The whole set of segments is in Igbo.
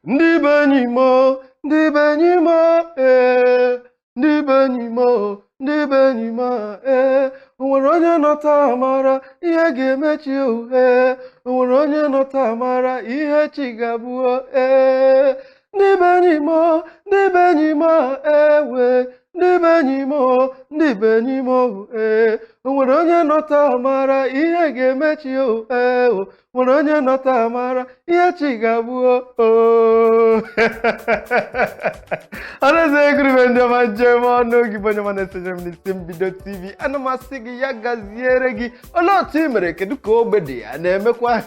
Ndị be enyi m o, ndị be enyi m o, ee, ndị be enyi m o, ndị be enyi m a, ee, o nwere onye nọta mara ihe ga-emechi o, ee, o nwere onye nọta mara ihe chi ga-abụ o, ee, ndị be enyi m o, ndị be enyi m a, ewe, ndị be enyi m o, ndị be enyi m o, ee, o nwere onye nọta mara ihe ga-emechi o, ee, o nwere onye nọta mara ihe chi ga-abụ o. Ọnaeze egwuribe ndị ọma njem ọnụ gị bụ onye ọma na-esonyere m n'isi mbido TV. Ana m asị gị ya gaziere gị. Olee otu ị mere? Kedu ka ogbe dị ya na-emekwa?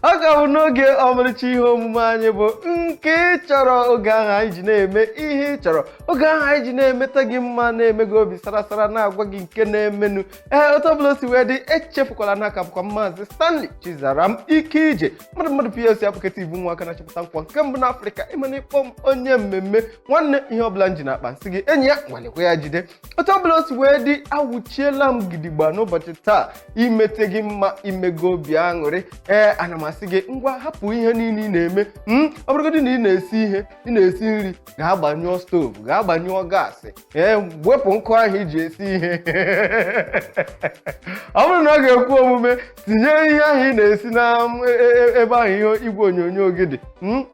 Ọ ka bụ n'oge ọmarịcha ihe omume anyị bụ nke ị chọrọ, oge ahụ anyị ji na-eme ihe ị chọrọ, oge ahụ anyị ji na-emeta gị mma, na-eme gị obi sara sara, na-agwa gị nke na-emenụ. Ee, otu ọbụla o si wee dị, echefukwala na aka bụkwa Maazị Stanley Chizaram Ike Ije mmadụ mmadụ PLC apụketa ibu nwa aka na-achịpụta nkwa nke mbụ n'Afrịka. Ịmana ịkpọ m onye mmemme nwanne, ihe ọbụla m ji n'akpa nsị gị enyi ya nwalekwa ya jide. Otu ọbụla o si wee dị, awụchiela m gidigba n'ụbọchị taa imete gị mma, imego obi aṅụrị. Ee, ana m asị gị ngwa, hapụ ihe niile ị na-eme. Ọ bụrụgodị na ị na-esi ihe, ị na-esi nri, gaa gbanyụọ stovu, gaa gbanyụọ gaasị, ee, wepụ nkụ ahụ iji esi ihe. Ọ bụrụ na ọ ga-ekwe omume, tinye ihe ahụ ị na-esi na ebe ahụ ihe igwe onyonyo gị dị.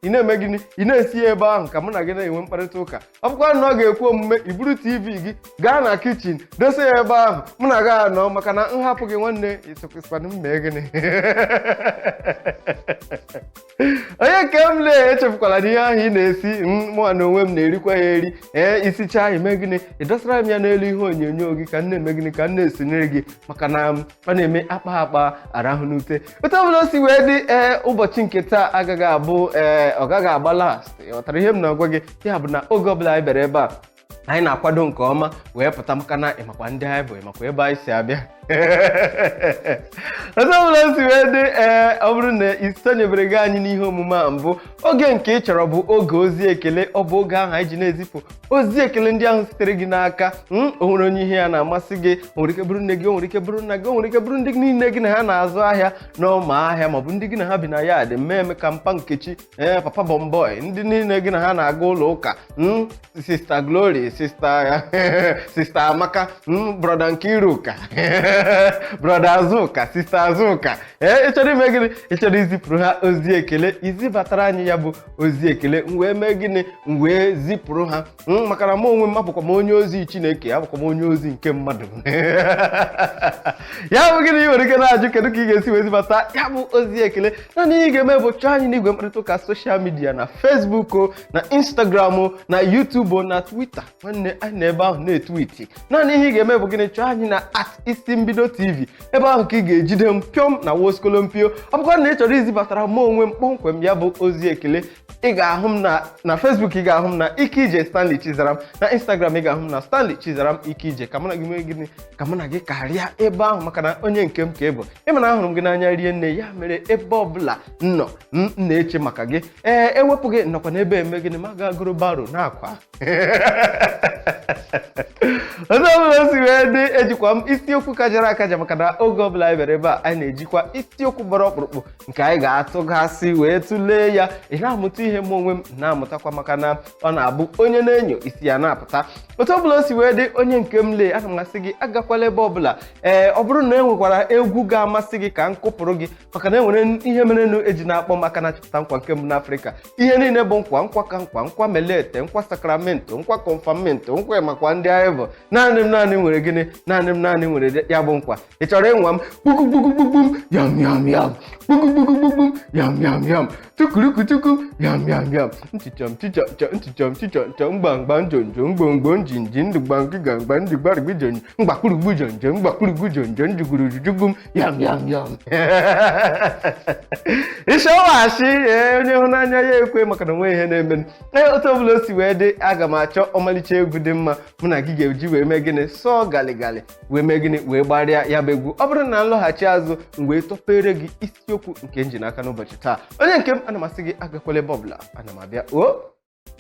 Ị na-eme gịnị? Ị na-esi ya ebe ahụ ka mụ na gị na-enwe mkparịta ụka. Ọ bụkwa na ọ ga-ekwe omume, i buru TV gị gaa na kichin, dosa ya ebe ahụ, mụ na gị anọ, maka na nhapụ gị nwanne, ịsịkwanụ m mee gịnị? Onye nke m lee, echefukwala na ihe ahụ ị na-esi, mụnwa na onwe m na-erikwa ya eri. Ee, isichaa, ime gịnị? Ị dọsara m ya n'elu ihe onyonyo gị ka m na-eme gịnị? Ka m na-esonyere gị, maka na ọ na-eme akpa akpa arahụ n'ute. Otu ọbụla o si wee dị, ee, ụbọchị nke taa agaghị abụ, ee, ọ gaghị agba last. Ị ghọtara ihe m na-agwa gị? Ya bụ na oge ọbụla anyị bịara ebe a, anyị na-akwado nke ọma wee pụta, maka na ịmakwa ndị anyị bụ, ịmakwa ebe anyị si abịa. Otu ọbụla o si wee dị, ee, ọ bụrụ na ị sonyebere gị anyị n'ihe omume a mbụ, oge nke ị chọrọ bụ oge ozi ekele. Ọ bụ oge ahụ anyị ji na-ezipụ ozi ekele ndị ahụ sitere gị n'aka. O nwere onye ihe ya na-amasị gị, o nwere ike bụrụ nne gị, o nwere ike bụrụ nna gị, o nwere ike bụrụ ndị niile gị na ha na-azụ ahịa n'ọma ahịa, maọbụ ndị gị na ha bi na ya dị mmemme ka mpa Nkechi, ee, papa Bọmbọị, ndị niile gị na ha na-aga ụlọ ụka, Sista Glory, Sista Amaka, Brọda Nkiruka, Brọda Azụka, Sista Azụka. Ee, ị chọrọ ime gịnị? Ị chọrọ izipụrụ ha ozi ekele, izibatara anyị ya bụ ozi ekele, m wee mee gịnị? M wee zipụrụ ha, maka na mụ onwe m abụkwa m onye ozi Chineke, abụkwa m onye ozi nke mmadụ. Ya bụ gịnị? Ị nwere ike na-ajụ kedu ka ị ga-esi wee zibata ya bụ ozi ekele. Naanị ihe ị ga-eme bụ chọọ anyị n'igwe mkparịta ụka social media, na Facebook o, na Instagram o, na YouTube o, na Twitter. Nwanne, anyị na ebe ahụ na-etwiti. Naanị ihe ị ga-eme bụ gịnị? Chọọ anyị na @IsiMbidoTV. Ebe ahụ ka ị ga-ejide m pịọm na woskolompio. Ọ bụkwa na ị chọrọ izibatara mụ onwe m kpọmkwem ya bụ ozi ekele, ị ga-ahụ m na Facebook, ị ga-ahụ m na Ike Ije Stanley Chizaram, na Instagram ị ga-ahụ m na Stanley Chizaram Ike Ije. Ka mụ na gị mee gịnị? Ka mụ na gị karịa ebe ahụ, maka na onye nke m ka ị bụ. Ịma na ahụrụ m gị n'anya rie nne, ya mere ebe ọbụla m nọ m na-eche maka gị. Ee, ewepụ gị nọkwa n'ebe eme gịnị? Ma ga gụrụ baro na-akwa. Otu ọbụla o si wee dị, ejikwa m isiokwu kajara akaja, maka na oge ọbụla anyị bịara ebe a, anyị na-ejikwa isiokwu gbara ọkpụrụkpụ nke anyị ga-atụgasị wee tụlee ya. Ị na-amụta ihe, m onwe m na-amụtakwa, maka na ọ na-abụ onye na-enyo isi ya na-apụta. Otu ọbụla o si wee dị, onye nke m lee, ana m asị gị agakwala ebe ọbụla. Ee, ọ bụrụ na e nwekwara egwu ga-amasị gị ka m kụpụrụ gị, maka na e nwere ihe merenụ eji na-akpọ maka na chịpụta nkwa nke mbụ n'Afrịka. Ihe niile bụ nkwa, nkwa ka nkwa, nkwa melete, nkwa sakramento, nkwa kọnfamento, nkwa makwa ndị anyị bụ. Naanị m naanị nwere gịnị? Naanị m naanị nwere ya bụ nkwa. Ị chọrọ ịnwa m? Kpugu yam yam yam, kpugu yam yam yam, tukurukutuku yam yam yam, nchicham chichacha nchicham chichacha, mgbamgba njonjo mgbomgbo njinji ndụgba nkigangba njigbarigbi jonjo mgbakpurugbu jonjo mgbakpurugbu jonjo njugurujugu yam yam yam. Ịshọwashi, ee, onye hụnanya ya ekwe, maka na onwe ihe na-eme. Ee, otu ọbụla o si wee dị, aga m achọ ọmalịcha egwu dị mma mụ na gị ga-eji wee mee gịnị? Sọọ galigali wee mee gịnị? Wee gbarịa ya bụ egwu. Ọ bụrụ na nlọghachi azụ, m wee tọpere gị isiokwu nke m ji n'aka n'ụbọchị taa. Onye nke m, ana m asị gị agakwala ebe ọbụla, ana m abịa o.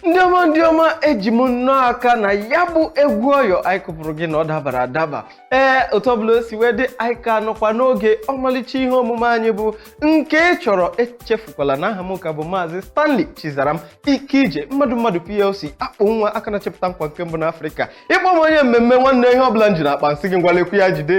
Ndị ọma, ndị ọma, eji m nnọọ aka na ya bụ egwu ọyọ anyị kụpụrụ gị na ọ dabara adaba. Ee, otu ọbụla o si wee dị, anyị ka nọkwa n'oge ọmalịcha ihe omume anyị bụ nke ị chọrọ. Echefukwala na aha m ka bụ Maazị Stanley Chizaram Ike Ije mmadụ mmadụ PLC, akpụ nwa aka na-achịpụta nkwa nke mbụ n'Afrịka. Ịkpọ m onye mmemme, nwanne, ihe ọbụla m ji na akpa nsị gị ngwalekwu ya jide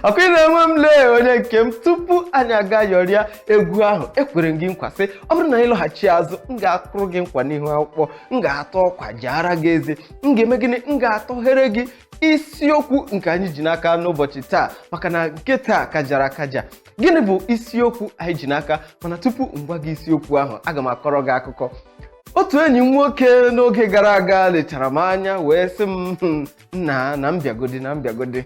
ọkụ ị na-enwe m. Lee onye nke m, tupu anyị aga yọrịa egwu ahụ, ekwere m gị nkwa sị ọ bụrụ na anyị lọghachi azụ, m ga-akụrụ gị nkwa n'ihu akwụkwọ, m ga-atọ ọkwa jara gị eze, m ga-eme gịnị? M ga-atọghere gị isiokwu nke anyị ji n'aka n'ụbọchị taa, maka na nke taa kajara akaja. Gịnị bụ isiokwu anyị ji n'aka? Mana tupu m gwa gị isiokwu ahụ, aga m akọrọ gị akụkọ. Otu enyi m nwoke n'oge gara aga lechara m anya wee sị m, "Nna, na mbịagodi na mbịagodi."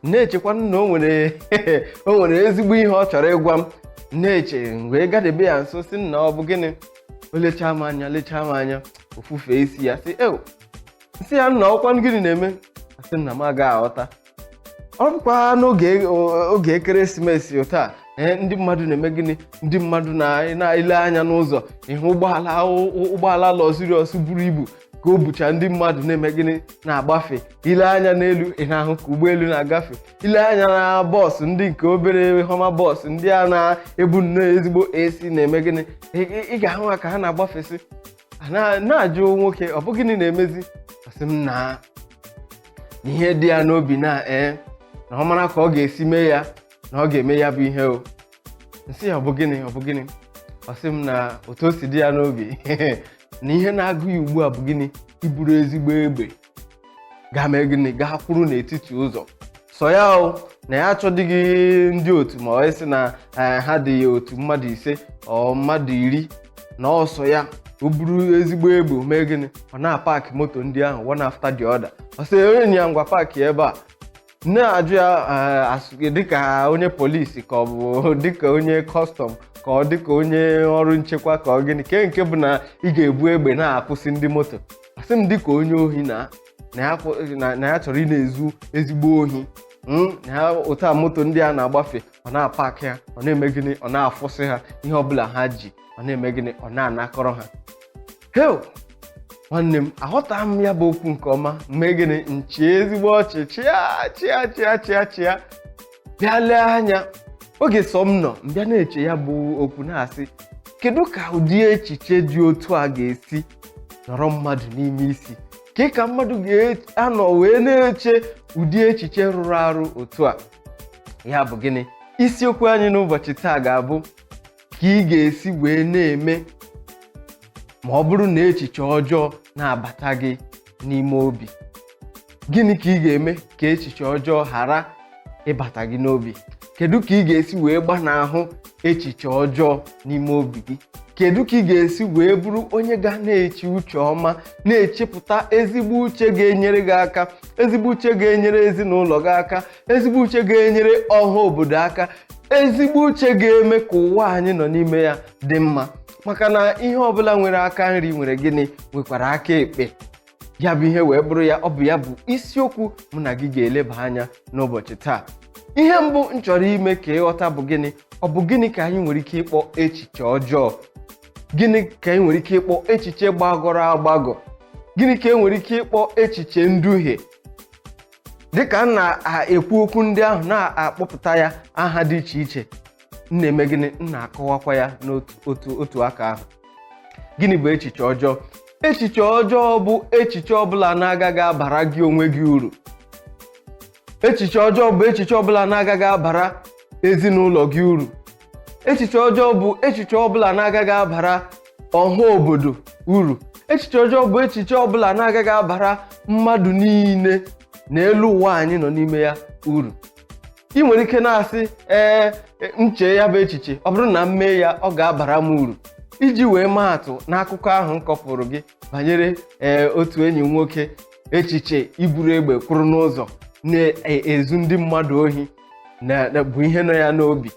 Na-echekwa na o nwere ezigbo ihe ọ chọrọ ịgwa m. Na-eche, wee gadebe ya nso, sị, "Nna, ọ bụ gịnị?" O lechaa m anya, lechaa m anya, ofufe isi ya, sị, "Ew." Nsị ya, "Nna, ọkwa gịnị na-eme?" Asị nna m agaghị aghọta. Ọ bụkwa n'oge oge ekeresimesi taa, ee, ndị mmadụ na-eme gịnị? Ndị mmadụ na-ele anya n'ụzọ, ịhụ ụgbọala, ụgbọala luxurious buru ibu ka o bucha ndị mmadụ na-eme gịnị? Na-agbafe. Ile anya n'elu, ị na-ahụ ka ụgbọelu na-agafe. Ile anya na bọọsụ, ndị nke obere Hummer bọọsụ, ndị a na-ebu nnọọ ezigbo AC, na-eme gịnị? Ị ga-ahụ ha ka ha na-agbafesị. Na-ajụ nwoke, ọ bụ gịnị na-emezi? Asị m na ihe dị ya n'obi na, ee, na ọ mara ka ọ ga-esi mee ya, na ọ ga-eme ya bụ ihe o. Nsị ya, "Ọ bụ gịnị? Ọ bụ gịnị?" Ọ sị m na otu o si dị ya n'obi na ihe na-agụ ya ugbu a bụ gịnị? Iburu ezigbo egbe gaa mee gịnị? Gaa kwuru n'etiti ụzọ sọ ya o, na ya achọdịghị ndị otu, ma ọ sị na ha dị ya otu mmadụ 5 ọ mmadụ 10, na ọsọ ya, o buru ezigbo egbe, o mee gịnị? Ọ na-apaki moto ndị ahụ one after the other. Ọ sị onye ya, "Ngwa, paaki ebe a." Na-ajụ ya dịka onye polisi, ka ọ bụ dịka onye custom, ka ọ dịka onye ọrụ nchekwa, ka ọ gịnị ke nke bụ na ị ga-ebu egbe na-akwụsị ndị moto? Asị m dịka onye ohi, na ya chọrọ ị na-ezu ezigbo ohi na ya otu a moto ndị a na-agbafe, ọ na-apaki ha, ọ na-eme gịnị? Ọ na-afụsị ha ihe ọbụla ha ji, ọ na-eme gịnị? Ọ na-anakọrọ ha. Heo, nwanne m, aghọtaghị m ya bụ okwu nke ọma. Mee gịnị? Nchi ezigbo ọchị, chịa chịa chịa chịa chịa. Bịa lee anya, oge sọ m nọ mbịa na-eche ya bụ okwu, na-asị, kedu ka ụdị echiche dị otu a ga-esi nọrọ mmadụ n'ime isi? Ke ka mmadụ ga-anọ wee na-eche ụdị echiche rụrụ arụ otu a? Ya bụ gịnị? Isiokwu anyị n'ụbọchị taa ga-abụ ka ị ga-esi wee na-eme ma ọ bụrụ na echiche ọjọọ na-abata gị n'ime obi. Gịnị ka ị ga-eme ka echiche ọjọọ ghara ịbata gị n'obi? Kedu ka ị ga-esi wee gbanahụ echiche ọjọọ n'ime obi gị? Kedu ka ị ga-esi wee bụrụ onye ga na-eche uche ọma, na-echepụta ezigbo uche ga-enyere gị aka, ezigbo uche ga-enyere ezinụlọ gị aka, ezigbo uche ga-enyere ọha obodo aka, ezigbo uche ga-eme ka ụwa anyị nọ n'ime ya dị mma? Maka na ihe ọbụla nwere aka nri nwere gịnị? Nwekwara aka ekpe. Ya bụ ihe wee bụrụ ya, ọ bụ ya bụ isiokwu mụ na gị ga-eleba anya n'ụbọchị taa. Ihe mbụ m chọrọ ime ka ịghọta bụ gịnị? Ọ bụ gịnị ka anyị nwere ike ịkpọ echiche ọjọọ? Gịnị ka anyị nwere ike ịkpọ echiche gbagọrọ agbagọ? Gịnị ka e nwere ike ịkpọ echiche nduhie? Dịka m na-ekwu okwu ndị ahụ, na-akpọpụta ya aha dị iche iche, m na-eme gịnị? M na-akọwakwa ya n'otu otu otu aka ahụ. Gịnị bụ echiche ọjọọ? Echiche ọjọọ bụ echiche ọbụla na-agaghị abara gị onwe gị uru. Echiche ọjọọ bụ echiche ọbụla na-agaghị abara ezinụlọ gị uru. Echiche ọjọọ bụ echiche ọbụla na-agaghị abara ọha obodo uru. Echiche ọjọọ bụ echiche ọbụla na-agaghị abara mmadụ niile n'elu ụwa anyị nọ n'ime ya uru. Ị nwere ike na-asị, "Ee, nche ya bụ echiche, ọ bụrụ na m mee ya, ọ ga-abara m uru." Iji wee maa atụ, n'akụkọ ahụ m kọpụrụ gị banyere ee otu enyi m nwoke, echiche iburu egbe kwụrụ n'ụzọ na-ezu ndị mmadụ ohi bụ ihe nọ ya n'obi.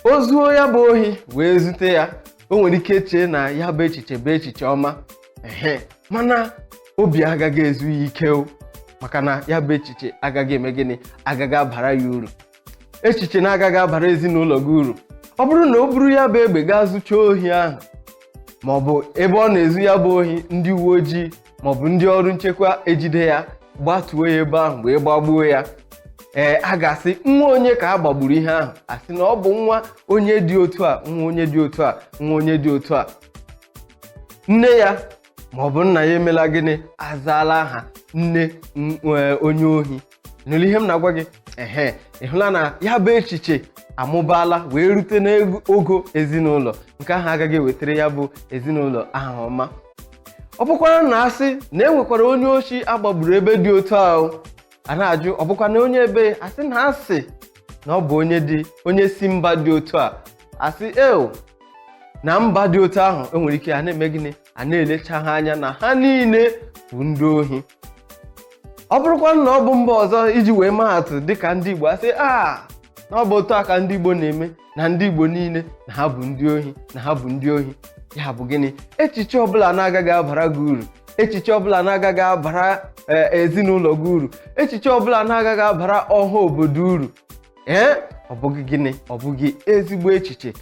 O zuo ya bụ ohi wee zute ya, o nwere ike chee na ya bụ echiche bụ echiche ọma, ehe, mana obi agaghị ezu ya ike o, maka na ya bụ echiche agaghị eme gịnị? Agaghị abara ya uru. Echiche na-agaghị abara ezinụlọ gị uru, ọ bụrụ na o buru ya bụ egbe gaa zụchaa ohi ahụ. Maọbụ ebe ọ na-ezu ya bụ ohi, ndị uwe ojii maọbụ ndị ọrụ nchekwa ejide ya, gbatuo ya ebe ahụ wee gbagbuo ya. Ee, a ga-asị nwa onye ka a gbagburu ihe ahụ? Asị na ọ bụ nwa onye dị otu a, nwa onye dị otu a, nwa onye dị otu a. Nne ya maọbụ nna ya emela gịnị? Azaala aha nne onye ohi. Nụrụ ihe m na-agwa gị? Ehe, ị hụla na ya bụ echiche amụbaala wee rute n'ogo ezinụlọ. Nke ahụ agaghị ewetara ya bụ ezinụlọ aha ọma. Ọ bụkwara na asị na e nwekwara onye ochi agbagburu ebe dị otu ahụ, a na-ajụ, ọ bụkwa na onye ebe? Asị na asị na ọ bụ onye dị onye si mba dị otu a. Asị eo na mba dị otu ahụ, enwere ike a na-eme gịnị? A na-elecha ha anya na ha niile bụ ndị ohi. Ọ bụrụkwa na ọ bụ mba ọzọ, iji wee maa atụ, dịka ndị Igbo, asị a na ọ bụ otu a ka ndị Igbo na-eme, na ndị Igbo niile na ha bụ ndị ohi, na ha bụ ndị ohi. Ya bụ gịnị? Echiche ọbụla na-agaghị abara gị uru, echiche ọbụla na-agaghị abara ezinụlọ gị uru, echiche ọbụla na-agaghị abara ọha obodo uru, ee, ọ bụghị gịnị? Ọ bụghị ezigbo echiche.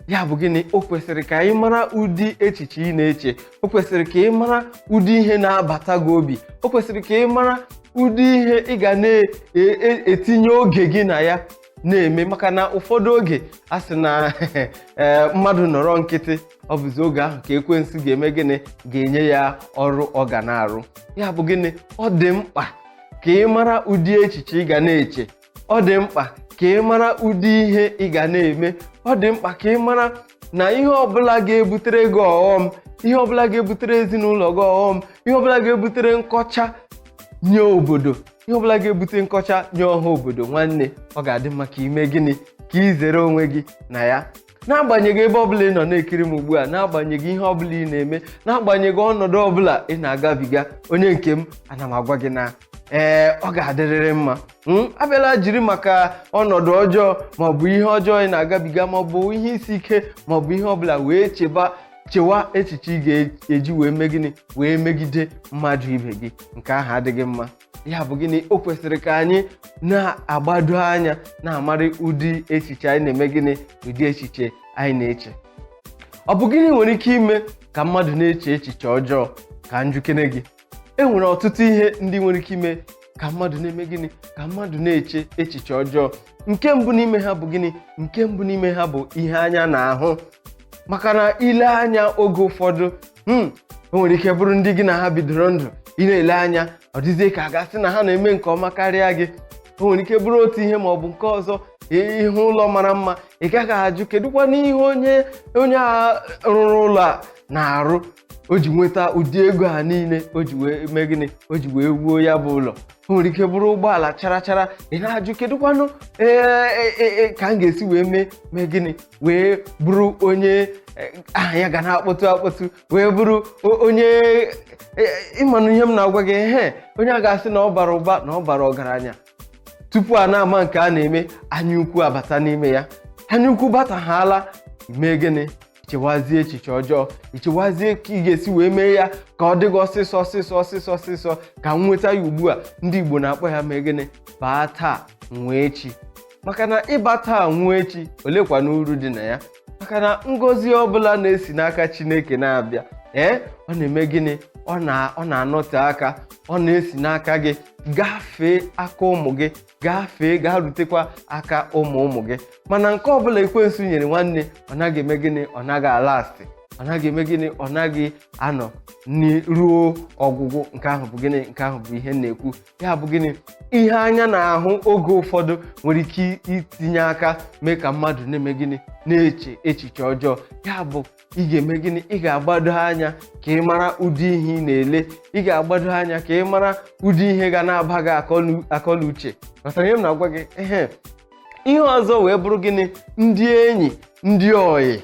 Ya bụ gịnị? O kwesịrị ka ị mara ụdị echiche ị na-eche. O kwesịrị ka ị mara ụdị ihe na-abata gị obi. O kwesịrị ka ị mara ụdị ihe ị ga na-etinye oge gị na ya na-eme, maka na ụfọdụ oge a sị na ee, mmadụ nọrọ nkịtị, ọ bụzi oge ahụ ka ekwensu ga-eme gịnị? Ga-enye ya ọrụ ọ ga na-arụ. Ya bụ gịnị? Ọ dị mkpa ka ị mara ụdị echiche ị ga na-eche. Ọ dị mkpa ka ị mara ụdị ihe ị ga na-eme. Ọ dị mkpa ka ị mara na ihe ọbụla ga-ebutere gị ọghọm, ihe ọbụla ga-ebutere ezinụlọ gị ọghọm, ihe ọbụla ga-ebutere nkọcha nye obodo, ihe ọbụla ga-ebute nkọcha nye ọha obodo, nwanne, ọ ga-adị mma ka ime gịnị? Ka ị zere onwe gị na ya. N'agbanyeghị ebe ọbụla ị nọ na-ekiri m ugbu a, n'agbanyeghị ihe ọbụla ị na-eme, n'agbanyeghị ọnọdụ ọbụla ị na-agabiga, onye nke m, ana m agwa gị na ee, ọ ga-adịrịrị mma. Abịala jiri maka ọnọdụ ọjọọ maọbụ ihe ọjọọ ị na-agabiga maọbụ ihe isi ike maọbụ ihe ọbụla wee cheba chewa echiche ị ga-eji wee mee gịnị? Wee megide mmadụ ibe gị. Nke ahụ adịghị mma. Ya bụ gịnị? O kwesịrị ka anyị na-agbado anya na-amarị ụdị echiche anyị na-eme gịnị? Ụdị echiche anyị na-eche. Ọ bụ gịnị nwere ike ime ka mmadụ na-eche echiche ọjọọ? Ka njukene gị. E nwere ọtụtụ ihe ndị nwere ike ime ka mmadụ na-eme gịnị? Ka mmadụ na-eche echiche ọjọọ. Nke mbụ n'ime ha bụ gịnị? Nke mbụ n'ime ha bụ ihe anya na-ahụ, maka na ile anya oge ụfọdụ, o nwere ike bụrụ ndị gị na ha bidoro ndụ, ị na-ele anya, ọ dịzie ka a ga-asị na ha na-eme nke ọma karịa gị. O nwere ike bụrụ otu ihe ma ọ bụ nke ọzọ. Ihe ụlọ mara mma, ị gaghị ajụ kedụkwa n'ihe onye a rụrụ ụlọ a na-arụ o ji nweta ụdị ego a niile o ji wee mee gịnị? O ji wee wuo ya bụ ụlọ. O nwere ike bụrụ ụgbọala chara chara, ị na-ajụ kedụkwanụ ee ka m ga-esi wee mee gịnị wee bụrụ onye aha ya ga na-akpọtụ akpọtụ, wee bụrụ onye ịmanụ ihe m na-agwa gị, ehe, onye a ga-asị na ọ bara ụba, na ọ bara ọgaranya. Tupu a na-ama nke a na-eme, anya ukwu abata n'ime ya. Anya ukwu bataghala, mee gịnị? Chewazie echiche ọjọọ. Ichewazie ka ị ga-esi wee mee ya ka ọ dị gị ọsịsọ ọsịsọ ọsịsọ ọsịsọ, ka m nweta ya ugbu a. Ndị Igbo na-akpọ ya mee gịnị? Baa taa nwee echi. Maka na ịba taa nwee echi, olekwana uru dị na ya? Maka na ngọzi ọbụla na-esi n'aka Chineke na-abịa, ee, ọ na-eme gịnị? Ọ na-anọte aka. Ọ na-esi n'aka gị gafee aka ụmụ gị, gafee gaa rutekwa aka ụmụ ụmụ gị. Mana nke ọbụla ekwensu nyere, nwanne, ọ naghị eme gịnị? Ọ naghị alasị. Ọ naghị eme gịnị? Ọ naghị anọ ruo ọgwụgwụ. Nke ahụ bụ gịnị? Nke ahụ bụ ihe m na-ekwu. Ya bụ gịnị? Ihe anya na-ahụ oge ụfọdụ nwere ike itinye aka mee ka mmadụ na-eme gịnị? Na-eche echiche ọjọọ. Ya bụ ị ga-eme gịnị? Ị ga-agbado anya ka ị mara ụdị ihe ị na-ele. Ị ga-agbado anya ka ị mara ụdị ihe ga na-aba gị akọla uche. Ghọtara ihe m na-agwa gị? Ehe, ihe ọzọ wee bụrụ gịnị? Ndị enyi, ndị oyi.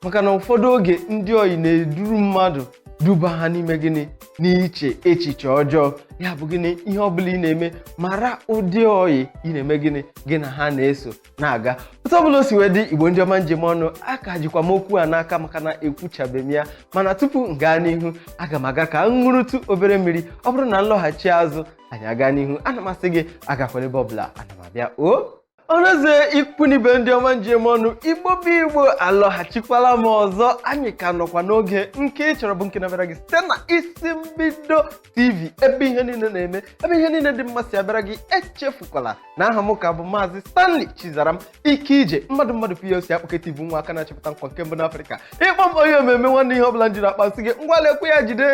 Maka na ụfọdụ oge ndị oyi na-eduru mmadụ duba ha n'ime gịnị? N'iche echiche ọjọọ. Ya bụ gịnị? Ihe ọbụla ị na-eme, mara ụdị oyi ị na-eme gịnị? Gị na ha na-eso na-aga. Otu ọbụla o si wee dị, Igbo ndị ọma, njem ọnụ aka jikwa m okwu a n'aka, maka na ekwuchabeghị m ya. Mana tupu m gaa n'ihu, aga m aga ka m ṅụrụtụ obere mmiri. Ọ bụrụ na m lọghachi azụ, anyị aga n'ihu. Ana m asị gị agakwala ebe ọbụla, ana m abịa o. Ọnụeze ikwu n'ibe, ndị ọma njem ọnụ, Igbo bụ Igbo, alọghachikwala m ọzọ. Anyị ka nọkwa n'oge nke ị chọrọ, bụ nke na-abịara gị site na Isi Mbido TV, ebe ihe niile na-eme, ebe ihe niile dị mma si abịara gị. Echefukwala na aha m ka bụ Maazị Stanley Chizaram Ike Ije mmadụ mmadụ PLC akpọketa ibu nwa aka na-achịpụta nkwa nke mbụ n'Afrịka. Ịkpọ m onye omeme nwanne, ihe ọbụla njiri akpa nsị gị ngwa lekwu ya jide.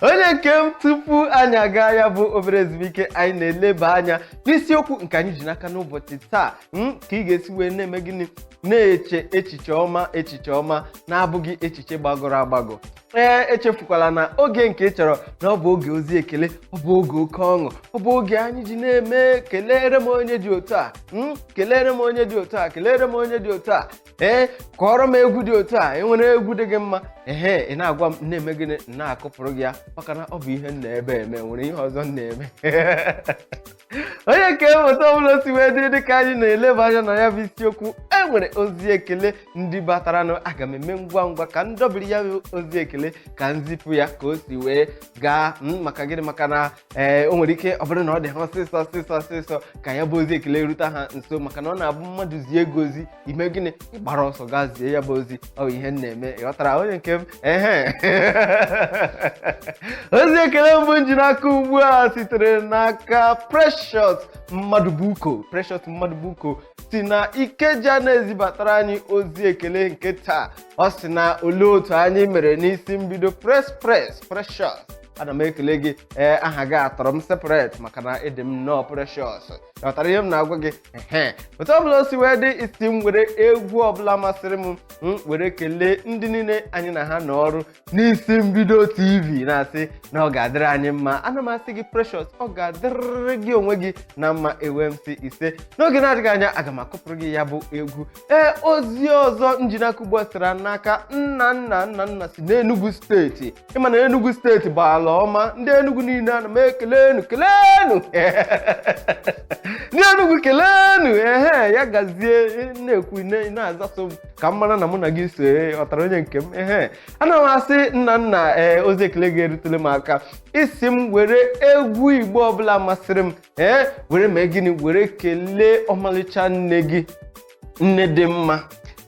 Onye nke m, tupu anyị aga ya bụ obere ezumike, anyị na-eleba anya n'isiokwu nke anyị ji n'aka n'ụbọchị taa, ka ị ga-esi wee na-eme gịnị? Na-eche echiche ọma, echiche ọma na-abụghị echiche gbagọrọ agbagọ. Ee, echefukwala na oge nke ị chọrọ na ọ bụ oge ozi ekele, ọ bụ oge oke ọṅụ, ọ bụ oge anyị ji na-eme kelere m onye dị otu a, kelere m onye dị otu a, kelere m onye dị otu a, ee, kọrọ m egwu dị otu a. Enwere egwu dị gị mma, ehe, ị na-agwa m, na-eme gịnị? Na-akụpụrụ gị ya, maka na ọ bụ ihe m na-ebe eme. Nwere ihe ọzọ m na-eme? Onye nke mmụta ọbụla si wee dị, dịka anyị na-eleba anya na ya bụ isiokwu, e nwere ozi ekele ndị bataranụ. Aga m eme ngwa ngwa ka m dọbiri ya bụ ozi ekele, ka m zipụ ya ka o si wee gaa. Maka gịnị? Maka na ee, o nwere ike ọ bụrụ na ọ dị ha ọsịsọ ọsịsọ ọsịsọ ka ya bụ ozi ekele rute ha nso, maka na ọ na-abụ mmadụ zie ego ozi, ime gịnị? Ịgbara ọsọ gaa zie ya bụ ozi. Ọ bụ ihe m na-eme, ịghọtara, onye nke m? Ehe, ozi ekele mbụ m ji n'aka ugbu a sitere n'aka Precious Mmadụbuko. Precious Mmadụbuko si na Ikeja na-ezibatara anyị ozi ekele nke taa. Ọ sị na olee otu anyị mere n'Isi Mbido Press Press. Precious, ana m ekele gị. Ee, aha gị atọrọ m separate, maka na ịdị m nnọọ precious. Ghọtara ihe m na-agwa gị? Ehe, otu ọbụla o si wee dị, isi m were egwu ọbụla masịrị m, m were kelee ndị niile anyị na ha nọ ọrụ n'Isi Mbido TV, na-asị na ọ ga-adịrị anyị mma. Ana m asị gị, Precious, ọ ga-adịrịrị gị onwe gị na mma. Ewe m si ise, n'oge na-adịghị anya aga m akụpụrụ gị ya bụ egwu. Ee, ozi ọzọ njinaka ugbu a sitere n'aka nna nna nna nna si n'Enugu Steeti. Ịma na Enugu Steeti bụ ala ọma. Ndị Enugu niile, ana m ekelenu, kelenu ndị Enugu, kelenu. Ehe, ya gazie. Na-ekwu na-azaso m ka m mara na mụ na gị so. Ghọtara, onye nke m? Ehe, ana m asị nna nna, ee, ozi ekele ga-erutele m aka. Isi m were egwu Igbo ọbụla masịrị m, ee, were mee gịnị? Were kelee ọmalịcha nne gị, nne dị mma,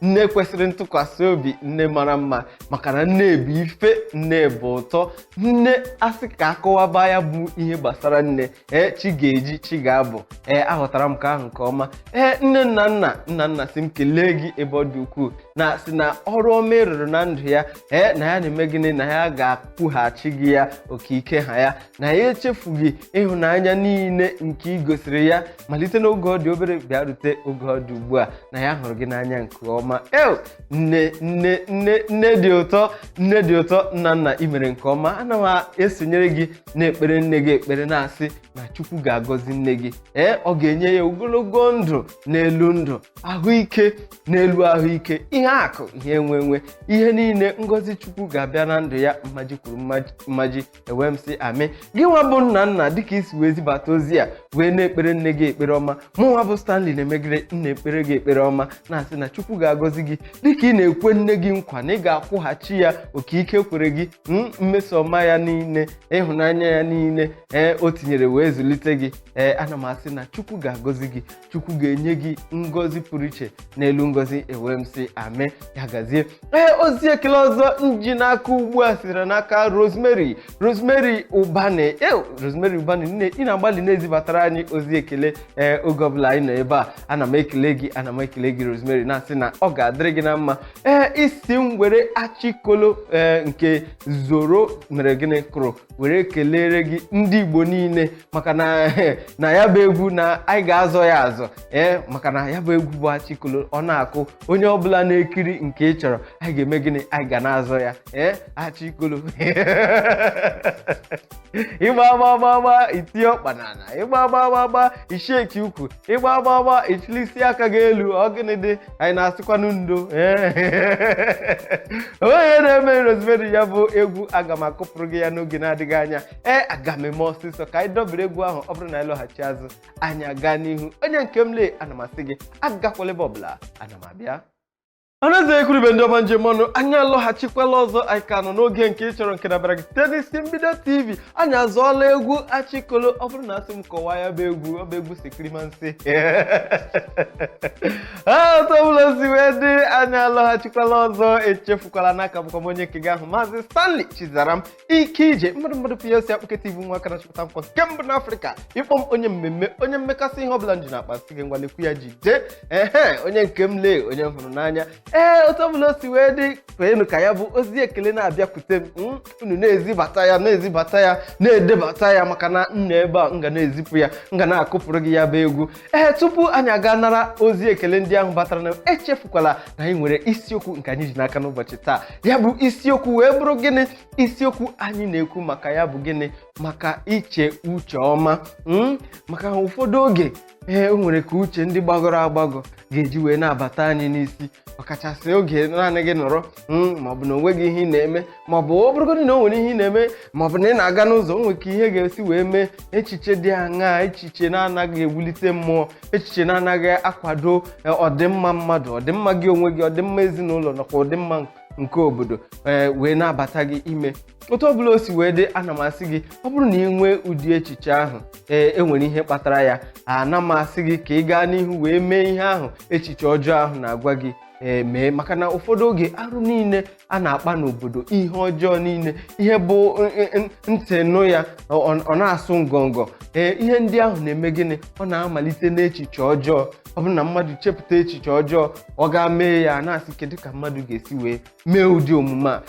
nne kwesịrị ntụkwasị obi, nne mara mma, maka na nne bụ ife, nne bụ ụtọ. Nne asị ka akọwaba ya bụ ihe gbasara nne. Ee, chi ga-eji chi ga-abụ. Ee, aghọtara m nke ahụ nke ọma. Ee, nne nna nna nna nna si m kelee gị ebe ọ dị ukwuu, na si na ọrụ ọma ị rụrụ na ndụ ya, ee, na ya na-eme gịnị? Na ya ga-akwụghachi gị ya oke ike ha ya, na ya echefughị ịhụnanya niile nke ị gosiri ya malite n'oge ọ dị obere bịa rute oge ọ dị ugbu a, na ya hụrụ gị n'anya nke ọma. Eo, nne nne nne, nne dị ụtọ, nne dị ụtọ. Nna nna, ị mere nke ọma. Ana m esonyere gị na-ekpere nne gị ekpere, na-asị na Chukwu ga-agọzi nne gị. Ee, ọ ga-enye ya ogologo ndụ n'elu ndụ, ahụike n'elu ahụike, ihe akụ, ihe enwe enwe, ihe niile. Ngọzi Chukwu ga-abịa na ndụ ya mmaji kwuru mmaji. Ewe m sị amị. Gị nwa bụ nna nna, dịka isi wee zibata ozi a wee na-ekpere nne gị ekpere ọma, mụ nwa bụ Stanley na-emegide nna ekpere gị ekpere ọma, na-asị na Chukwu ga-agọzi gị dịka ị na-ekwe nne gị nkwa na ị ga-akwụghachi ya oke ike kwere gị, mmeso ọma ya niile, ịhụnanya ya niile, ee, o tinyere wee zụlite gị. Ee, ana m asị na Chukwu ga-agọzi gị, Chukwu ga-enye gị ngọzi pụrụ iche n'elu ngọzi. Ewe m sị ame, ya gazie. Ee, ozi ekele ọzọ nji n'aka ugbu a sitere n'aka Rosemary, Rosemary Ụbani. Ee, Rosemary Ụbani, nne, ị na-agbalị na-ezibatara anyị ozi ekele ee oge ọbụla anyị nọ ebe a. Ana m ekele gị, ana m ekele gị, Rosemary, na-asị na ọ ga-adịrị gị na mma. Ee, isi m were achịkolo, ee, nke zoro mere gịnị kụrụ, were kelere gị ndị Igbo niile, maka na ya bụ egwu na anyị ga-azọ ya azọ. Ee, maka na ya bụ egwu bụ achịkolo, ọ na-akụ, onye ọbụla na-ekiri nke ị chọrọ, anyị ga-eme gịnị? Anyị ga na-azọ ya. Ee, achịkolo, ịgba gba gba gba, itinye ọkpa n'ala, ịgba gba gba gba, isheki ukwu, ịgba gba gba, ichilisi aka gị elu. Ọ gịnị dị? Anyị na-asịkwanụ ndo. Onye na-eme Rosemary, ya bụ egwu aga m akụpụrụ gị ya n'oge na-adịghị anya. Ee, aga m eme ọsịsọ ka anyị dọbiri egwu ahụ. Ọ bụrụ na anyị lọghachi azụ, anyị aga n'ihu. Onye nke m lee, ana m asị gị agakwala ebe ọbụla, ana m abịa. Ọnaeze ekwuribe ndị ọma njem ọnụ, anyị alọghachikwala ọzọ. Anyị ka nọ n'oge nke ị chọrọ, nke na-abịara gị site n'isi mbido TV. Anyị azụọla egwu achịkolo. Ọ bụrụ na asị m kọwaa ya bụ egwu, ọ bụ egwu sekirimansi otu ọbụla si wee dị. Anyị alọghachikwala ọzọ. Echefukwala n'aka bụkwa m onye nke gị ahụ, Maazị Stanley Chizaram Ike Ije mmadụ mmadụ PLC Akpụketa Ibu nwa aka na-achịpụta nkwa nke mbụ n'Afrịka. Ịkpọ m onye mmemme, onye mmekasị ihe ọbụla m ji na-akpa sị gị ngwalekwu ya jide ehe, onye nke m lee, onye m hụrụ n'anya. Ee, otu ọbụla o si wee dị, kweenụ ka ya bụ ozi ekele na-abịakwute m. Unu na-ezibata ya, na-ezibata ya, na-edebata ya, maka na m nọ ebe a, m ga na-ezipụ ya, m ga na-akụpụrụ gị ya bụ egwu. Ee, tupu anyị aga nara ozi ekele ndị ahụ batara, na echefukwala na anyị nwere isiokwu nke anyị ji n'aka n'ụbọchị taa. Ya bụ isiokwu wee bụrụ gịnị? Isiokwu anyị na-ekwu maka ya bụ gịnị? Maka iche uche ọma. Maka ụfọdụ oge, ee, o nwere ka uche ndị gbagọrọ agbagọ ga-eji wee na-abata anyị n'isi, ọkachasị oge naanị gị nọrọ, maọbụ na o nweghị ihe ị na-eme, maọbụ ọ bụrụgodị na o nwere ihe ị na-eme, maọbụ na ị na-aga n'ụzọ, o nwere ka ihe ga-esi wee mee echiche dị aṅaa, echiche na-anaghị ewulite mmụọ, echiche na-anaghị akwado ọdịmma mmadụ, ọdịmma gị onwe gị, ọdịmma ezinụlọ, nakwa ọdịmma nke obodo, ee, wee na-abata gị ime. Otu ọbụla o si wee dị, ana m asị gị, ọ bụrụ na ị nwee ụdị echiche ahụ, ee, e nwere ihe kpatara ya. Ana m asị gị ka ị gaa n'ihu wee mee ihe ahụ echiche ọjọọ ahụ na-agwa gị ee mee, maka na ụfọdụ oge, arụ niile a na-akpa n'obodo, ihe ọjọọ niile, ihe bụ ntị nụ ya ọ na-asụ ngọngọ, ee, ihe ndị ahụ na-eme gịnị? Ọ na-amalite n'echiche ọjọọ. Ọ bụrụ na mmadụ chepụta echiche ọjọọ, ọ ga mee ya, na-asị, kedu ka mmadụ ga-esi wee mee ụdị omume a?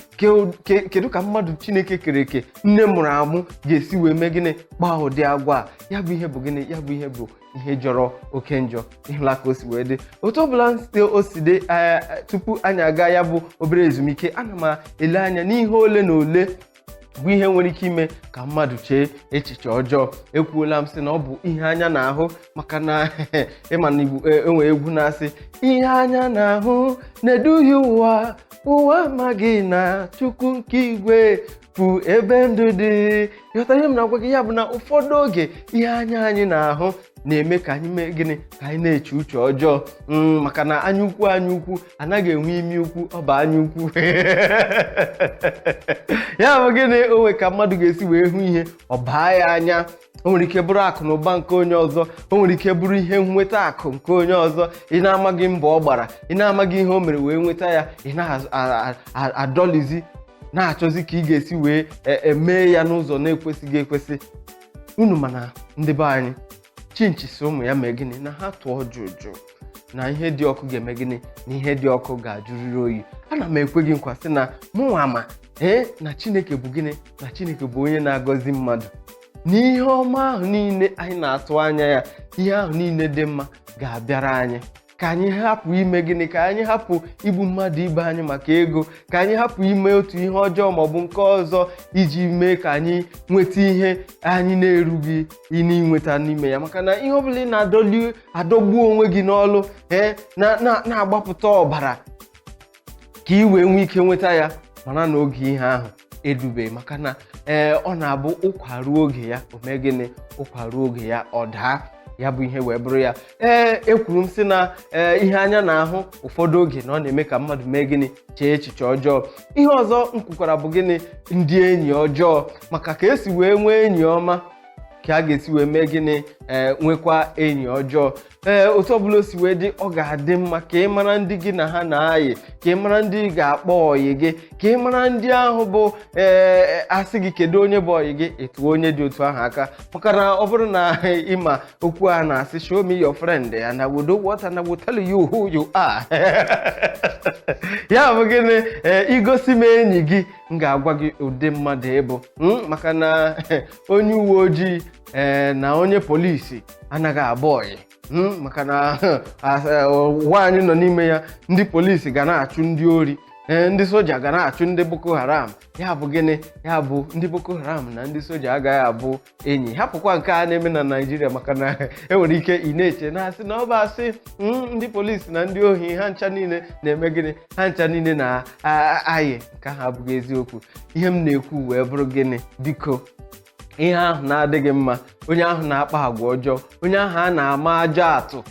Kedu ka mmadụ Chineke kere eke, nne mụrụ amụ, ga-esi wee mee gịnị, kpaa ụdị agwa a? Ya bụ ihe bụ gịnị? Ya bụ ihe bụ ihe jọrọ oke njọ. Ịhụla ka o si wee dị? Otu ọbụla o si dị, ee, tupu anyị aga ya bụ obere ezumike, ana m ele anya n'ihe ole na ole bụ ihe nwere ike ime ka mmadụ chee echiche ọjọọ. Ekwuola m sị na ọ bụ ihe anya na-ahụ, maka na ịma na Igbo enwe egwu na-asị, "Ihe anya na-ahụ na-eduhie ụwa, ụwa amaghị na Chukwu nke igwe bụ ebe ndụ dị." Ịghọtara ihe m na-agwa gị? Ya bụ na ụfọdụ oge, ihe anya anyị na-ahụ na-eme ka anyị mee gịnị? Ka anyị na-eche uche ọjọọ. Maka na anya ukwu, anya ukwu anaghị enwe imi ukwu, ọ bụ anya ukwu. Ya bụ gịnị? O nwe ka mmadụ ga-esi wee hụ ihe, ọ baa ya anya. O nwere ike bụrụ akụ na ụba nke onye ọzọ, o nwere ike bụrụ ihe nweta akụ nke onye ọzọ. Ị na-amaghị mbọ ọ gbara, ị na-amaghị ihe o mere wee nweta ya, ị na-adọlizi, na-achọzi ka ị ga-esi wee mee ya n'ụzọ na-ekwesịghị ekwesị. Unu mana ndị be anyị, chinchi si ụmụ ya mee gịnị? Na ha tụọ jụjụ na ihe dị ọkụ ga-eme gịnị? Na ihe dị ọkụ ga-ajụrịrị oyi. Ana m ekwe gị nkwa sị na mụnwa ma ee na Chineke bụ gịnị? Na Chineke bụ onye na-agọzi mmadụ, na ihe ọma ahụ niile anyị na-atụ anya ya, ihe ahụ niile dị mma ga-abịara anyị. Ka anyị hapụ ime gịnị? Ka anyị hapụ igbu mmadụ ibe anyị maka ego. Ka anyị hapụ ime otu ihe ọjọọ maọbụ nke ọzọ iji mee ka anyị nweta ihe anyị na-erughị n'inweta n'ime ya, maka na ihe ọbụla ị na-adọli adọgbu onwe gị n'ọlụ, ee, na-agbapụta ọbara ka ị wee nwee ike nweta ya, mana na oge ihe ahụ edube, maka na ee, ọ na-abụ ụkwa ruo oge ya, o mee gịnị? Ụkwa ruo oge ya, ọ daa. Ya bụ ihe wee bụrụ ya. Ee, ekwuru m sị na ee, ihe anya na-ahụ ụfọdụ oge na ọ na-eme ka mmadụ mee gịnị? Chee echiche ọjọọ. Ihe ọzọ m kwukwara bụ gịnị? Ndị enyi ọjọọ. Maka ka esi wee nwee enyi ọma, ka a ga-esi wee mee gịnị? Ee, nwekwa enyi ọjọọ. Ee, otu ọbụla o si wee dị, ọ ga-adị mma ka ị mara ndị gị na ha na-ayị, ka ị mara ndị ị ga-akpọ ọyị gị, ka ị mara ndị ahụ bụ ee, asị gị kedu onye bụ ọyị gị, etuo onye dị otu ahụ aka. Maka na ọ bụrụ na ịma okwu a na-asị, "Show me your friend and I will do what? And I will tell you who you are." Ya bụ gịnị? Ee, igosi m enyi gị, m ga-agwa gị ụdị mmadụ ịbụ. Maka na onye uwe ojii ee na onye polisi anaghị abụ ọyị. Maka na ụwa anyị nọ n'ime ya, ndị polisi ga na-achụ ndị ori, ee, ndị soja ga na-achụ ndị Boko Haram. Ya bụ gịnị? Ya bụ ndị Boko Haram na ndị soja agaghị abụ enyi. Hapụkwa nke a na-eme na Naịjirịa, maka na enwere ike ị na-eche na-asị na ọ bụ asị, ndị polisi na ndị ohi ha ncha niile na-eme gịnị? Ha ncha niile na-ayị. Nke ahụ abụghị eziokwu. Ihe m na-ekwu wee bụrụ gịnị? Biko, ihe ahụ na-adịghị mma, onye ahụ na-akpa agwa ọjọọ, onye ahụ a na-ama ajọ atụ,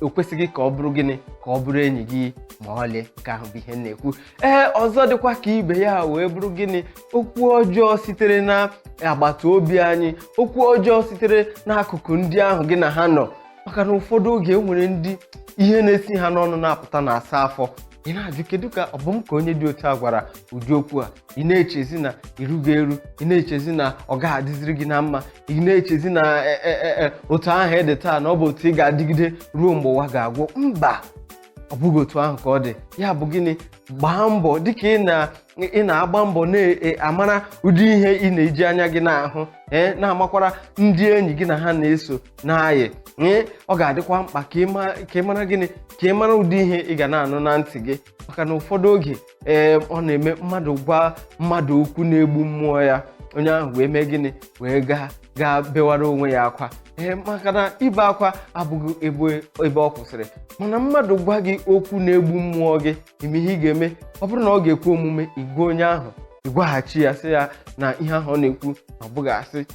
o kwesịghị ka ọ bụrụ gịnị? Ka ọ bụrụ enyi gị. Ma ọlị. Nke ahụ bụ ihe m na-ekwu. Ee, ọzọ dịkwa ka ibe ya wee bụrụ gịnị? Okwu ọjọọ sitere na agbata obi anyị, okwu ọjọọ sitere n'akụkụ ndị ahụ gị na ha nọ, maka na ụfọdụ oge e nwere ndị ihe na-esi ha n'ọnụ na-apụta na-asa afọ. Ị na-ajụ, kedu ka ọ bụ m ka onye dị otu a gwara ụdị okwu a? Ị na-echezi na irugo eru, ị na-echezi na ọ ga-adịziri gị na mma, ị na-echezi na otu ahụ ị dị taa na ọ bụ otu ị ga-adịgide ruo mgbe ụwa ga-agwụ. Mba, ọ bụghị otu ahụ ka ọ dị. Ya bụ gịnị? Gbaa mbọ dịka ị na-agba mbọ na-amara ụdị ihe ị na-eji anya gị na-ahụ, ee, na-amakwara ndị enyi gị na ha na-eso na-ayị. Ee, ọ ga-adịkwa mkpa ka ị mara gịnị? Ka ị mara ụdị ihe ị ga na-anụ na ntị gị, maka na ụfọdụ oge, ee, ọ na-eme mmadụ gwa mmadụ okwu na-egbu mmụọ ya, onye ahụ wee mee gịnị? Wee gaa gaa bewara onwe ya akwa. Ee, maka na ibe akwa abụghị ebe ọ kwụsịrị. Mana mmadụ gwa gị okwu na-egbu mmụọ gị, ime ihe ị ga-eme, ọ bụrụ na ọ ga-ekwe omume, igwe onye ahụ, ịgwaghachi ya, sị ya na ihe ahụ ọ na-ekwu na ọ bụghị asị,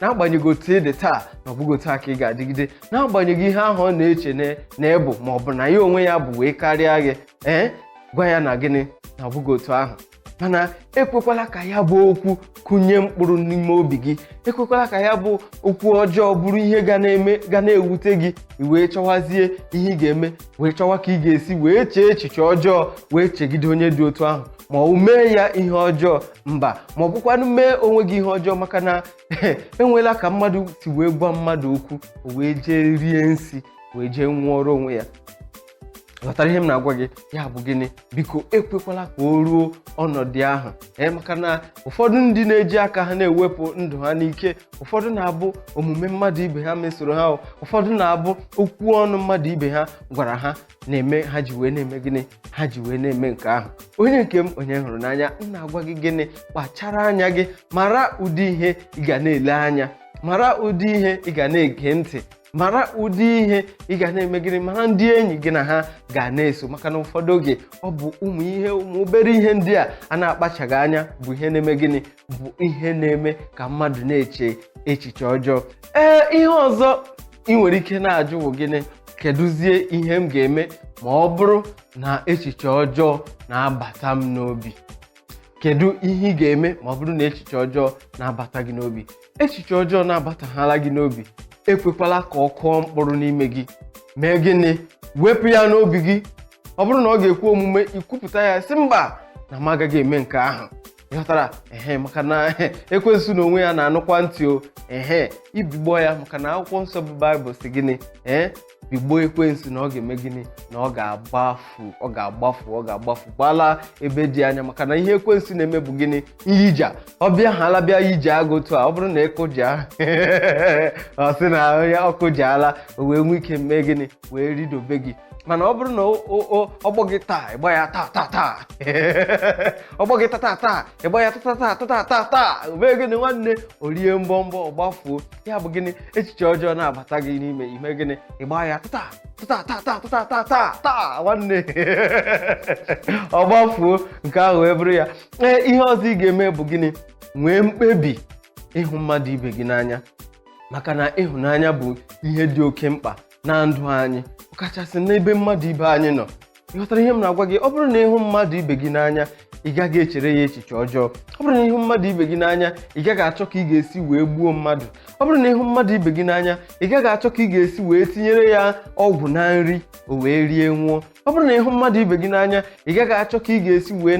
n'agbanyeghị otu ị dị taa na ọ bụghị otu a ka ị ga-adịgide, n'agbanyeghị ihe ahụ ọ na-eche na ịbụ ma ọ bụ na ya onwe ya bụ wee karịa gị. Ee, gwa ya na gịnị? Na ọ bụghị otu ahụ. Mana ekwekwala ka ya bụ okwu kụnye mkpụrụ n'ime obi gị. Ekwekwala ka ya bụ okwu ọjọọ bụrụ ihe ga na-eme ga na-ewute gị, i wee chọwazie ihe ị ga-eme, wee chọwa ka ị ga-esi wee chee echiche ọjọọ wee chegide onye dị otu ahụ, ma ọ mee ya ihe ọjọọ. Mba, ma ọ bụkwanụ mee onwe gị ihe ọjọọ, maka na enweela ka mmadụ si wee gwa mmadụ okwu, o wee jee rie nsi, wee jee nwụọrọ onwe ya. Ghọtara ihe m na-agwa gị? Ya bụ gịnị? Biko, ekwekwala ka o ruo ọnọdụ ahụ. Ee, maka na ụfọdụ ndị na-eji aka ha na-ewepụ ndụ ha n'ike. Ụfọdụ na-abụ omume mmadụ ibe ha mesoro ha, ụfọdụ na-abụ okwu ọnụ mmadụ ibe ha gwara ha na-eme ha ji wee na-eme gịnị? Ha ji wee na-eme nke ahụ. Onye nke m, onye hụrụ n'anya, m na-agwa gị gịnị? Kpachara anya gị, mara ụdị ihe ị ga na-ele anya, mara ụdị ihe ị ga na-ege ntị, mara ụdị ihe ị ga na-eme gịnị, mara ndị enyi gị na ha ga na-eso, maka na ụfọdụ oge ọ bụ ụmụ ihe, ụmụ obere ihe ndị a a na-akpachaghị anya bụ ihe na-eme gịnị? Bụ ihe na-eme ka mmadụ na-eche echiche ọjọọ. Ee, ihe ọzọ ị nwere ike na-ajụ bụ gịnị? Kedụzie ihe m ga-eme ma ọ bụrụ na echiche ọjọọ na-abata m n'obi? Kedu ihe ị ga-eme ma ọ bụrụ na echiche ọjọọ na-abata gị n'obi? Echiche ọjọọ na-abataghala gị n'obi, ekwekwala ka ọ kụọ mkpụrụ n'ime gị. Mee gịnị? Wepụ ya n'obi gị. Ọ bụrụ na ọ ga-ekwe omume, ikwupụta ya, sị mba, na m agaghị eme nke ahụ. Ịghọtara? Ehe, maka na ekwensu na onwe ya na-anụkwa ntị o. Ehe, ibigbọ ya, maka na akwụkwọ nsọ bụ Baịbụl si gịnị? Ee, bigbo ekwensu na ọ ga-eme gịnị? Na ọ ga-agbafu, ọ ga-agbafu, ọ ga-agbafu gbala ebe dị anya. Maka na ihe ekwensu na-eme bụ gịnị? Iyija. Ọ bịa hala bịa ije agụ otu a, ọ bụrụ na ịkụja, ọ sị na onye ọkụjaala, o wee nwee ike mee gịnị? Wee ridobe gị. Mana ọ bụrụ na ọgbọ gị taa, ịgba ya taa taa taa, ọgbọ gị taa taa taa, ịgba ya taa taa taa taa taa, o mee gịnị nwanne? O rie mbọ mbọ, ọ gbafuo. Ya bụ gịnị? Echiche ọjọọ na-abata gị n'ime, ime gịnị? Ịgba ya taa taa taa taa taa taa taa taa nwanne, ọ gbafuo. Nke ahụ wee bụrụ ya. Ee, ihe ọzọ ị ga-eme bụ gịnị? Nwee mkpebi ịhụ mmadụ ibe gị n'anya, maka na ịhụnanya bụ ihe dị oke mkpa na ndụ anyị, ọkachasị n'ebe mmadụ ibe anyị nọ. Ịghọtara ihe m na-agwa gị? Ọ bụrụ na ịhụ mmadụ ibe gị n'anya, ị gaghị echere ya echiche ọjọọ. Ọ bụrụ na ịhụ mmadụ ibe gị n'anya, ị gaghị achọ ka ị ga-esi wee gbuo mmadụ. Ọ bụrụ na ịhụ mmadụ ibe gị n'anya, ị gaghị achọ ka ị ga-esi wee tinyere ya ọgwụ na nri, o wee rie nwụọ. Ọ bụrụ na ịhụ mmadụ ibe gị n'anya, ị gaghị achọ ka ị ga-esi wee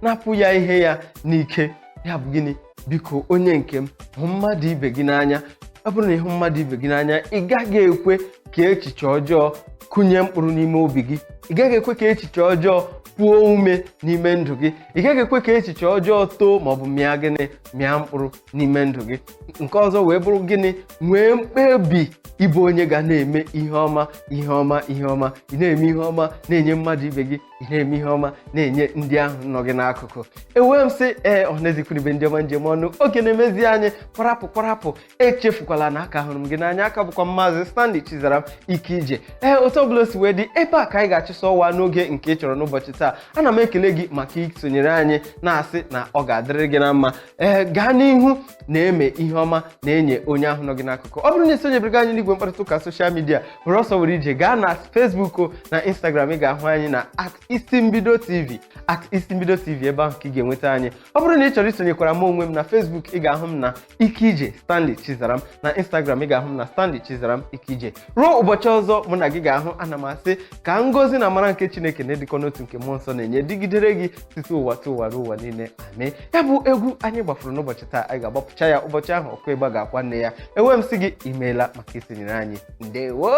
napụ ya ihe ya n'ike. Ya bụ gịnị? Biko, onye nke m, hụ mmadụ ibe gị n'anya. Ọ bụrụ na ịhụ mmadụ ibe gị n'anya, ị gaghị ekwe ka echiche ọjọọ kụnye mkpụrụ n'ime obi gị. Ị gaghị ekwe ka echiche ọjọọ puo ume n'ime ndụ gị. Ị gaghị ekwe ka echiche ọjọọ too maọbụ mịa gịnị? Mịa mkpụrụ n'ime ndụ gị. Nke ọzọ wee bụrụ gịnị? Nwee mkpebi ịbụ onye ga na-eme ihe ọma, ihe ọma, ihe ọma. Ị na-eme ihe ọma, na-enye mmadụ ibe gị, ị Ị na-eme ihe ọma na-enye ndị ahụ nọ gị n'akụkụ. Ewee m sị, ee, ọhanezikwuribe ndị ọma, njem ọnụ oge na-emezi anyị kwarapụ kwarapụ. Echefukwala na aka hụrụ m gị n'anya. Aka bụkwa Maazị Stanley Chizaram Ike Ije. Ee, otu ọbụla o si wee dị, ebe a ka anyị ga-achịsa ọwa n'oge nke ị chọrọ n'ụbọchị taa. Ana m ekele gị maka isonyere anyị, na-asị na ọ ga-adịrị gị na mma. Ee, gaa n'ihu na-eme ihe ọma na-enye onye ahụ nọ gị n'akụkụ. Ọ bụrụ na isonyebere anyị n'igwe mkparịta ụka social media, were ọsọ were ije gaa na Facebook na Instagram. Ị ga-ahụ anyị na @IsimbidoTV, @IsimbidoTV. Ebe ahụ ka ị ga-enweta anyị. Ọ bụrụ na ị chọrọ isonyekwara m onwe m na Facebook, ị ga-ahụ m na Ike Ije Stanley Chizaram. Na Instagram, ị ga-ahụ m na Stanley Chizaram Ike Ije. Ruo ụbọchị ọzọ mụ na gị ga-ahụ, ana m asị ka ngọzi na amara nke Chineke na-edikọ n'otu nke mmụọ nsọ na-enye dịgidere gị site ụwa tụ ụwa ruo ụwa niile. Amị ya bụ egwu anyị gbafuru n'ụbọchị taa, anyị ga-agbapụcha ya ụbọchị ahụ ọkụ ịgba ga-akwa nne ya. Enwe m sị gị, imeela maka isonyere anyị. Ndewo.